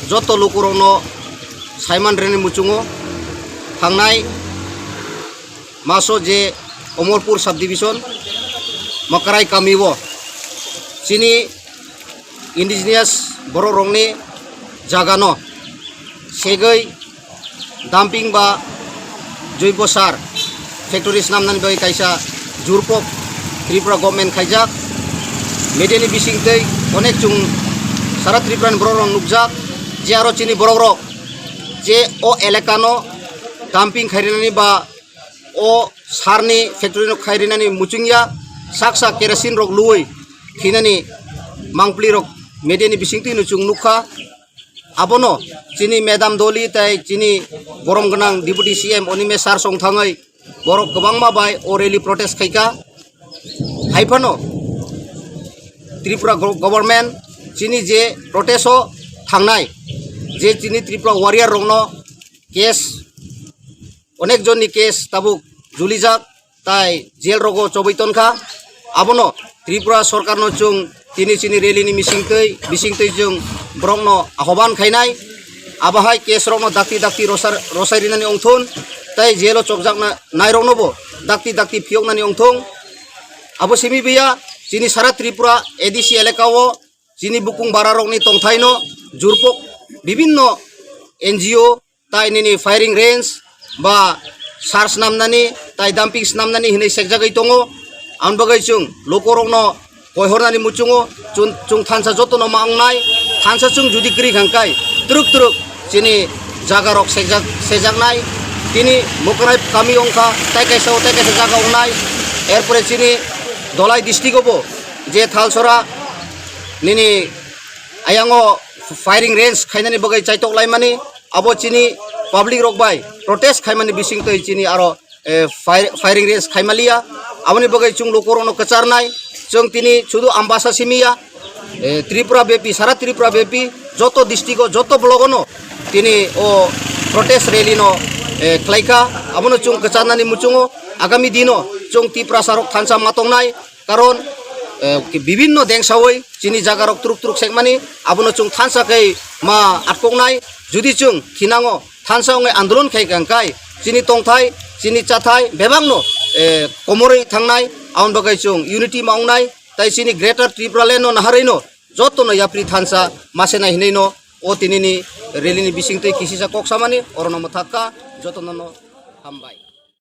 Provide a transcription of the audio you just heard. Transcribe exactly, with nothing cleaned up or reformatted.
Joto lukurokno saiman rwni muchungo thangnai maso je Omorpur subdivision Makarai kamio chini indigenous bororokni jagano segwi dumping ba joibo sar factory snamnani bagwi kaisa jurpok Tripura government khaijak. Media ni bisingtwi onek chwng sara Tripura ni borok rok nukjak je aro chini borok rok je o elaka no dumping khairwnani ba o sar ni factory no khairwnani muchungya sak sak kerosene rok luwi thinani mangpli rok media ni bisingtwi no chwng nukha. Abono chini Madam Doli tai chini borom gwnang Deputy C M Onime sar song thangwi borok kwbangma bai o rally protest khaikha. Haiphano Tripura go-, government chini je protest o thangnai je chini Tripura warrior rokno case, onek jonni case tabuk julijak tai jail rogo chobwi tonkha. Abono Tripura sorkarno chwng tini chini rally ni misingtwi, bisingtwi chwng borokno ahoban khainai. Abohai case rokno dakti dakti rosar-, rosai rinani ongthun tai jail o chokjakna nairoknobo dakti dakti phiyoknani ongthung. Abo simi biya chini sara Tripura A D C elaka o chini bukung bara rokni tongthaino jurpok bibinno N G O tai nini firing range ba sar snamnani tai dumping snamnani hinwi sekjagwi tongo. Ang bagwi chwng lukurokno koihornani muchungo chwng, chwng thansa jotono ma wngnai, thansa chwng judi kwrwi kha hwnkhe twrwk twrwk chini jagarok sekjak, sejaknai. Tini Mokrai kami wngkha, tai kaisa o tai kaisa jaga wngnai. Erpore chini Dholai district obo je Thalsora nini ayango firing range khainani bagwi chaitok laimani, abo chini public rok bai protest khaimani bisingtwi chini aro, eh, fire-, firing range khaimaliya. Aboni bagwi chwng lukurokno kwcharnai, chwng tini sudu Ambasa simiya, eh, Tripura bepi, sara Tripura bepi joto district o, joto block o no tini o protest rally no, eh, khlaikha. Abono chwng kwcharnani muchungo agami dino chwng Tiprasa rok thansa ma tongnai. Karon, eh, ki-, bibinno dengsawi chini jagarok twrwk twrwk sekmani, abono chwng thansa khe ma atkoknai. Judi chwng thinango thansa wngwi andolon khai kha hwnkhe chini tongthai, chini chathai bebakno, eh, komorwi thangnai, aboni bagwi chwng unity ma wngnai, tai chini Greater Tripura Land no naharwino jotono yapri thansa ma senai hinwino o tinini rally ni bisingtwi kisisa kok samani, orono mwthakha, jotono no hambai.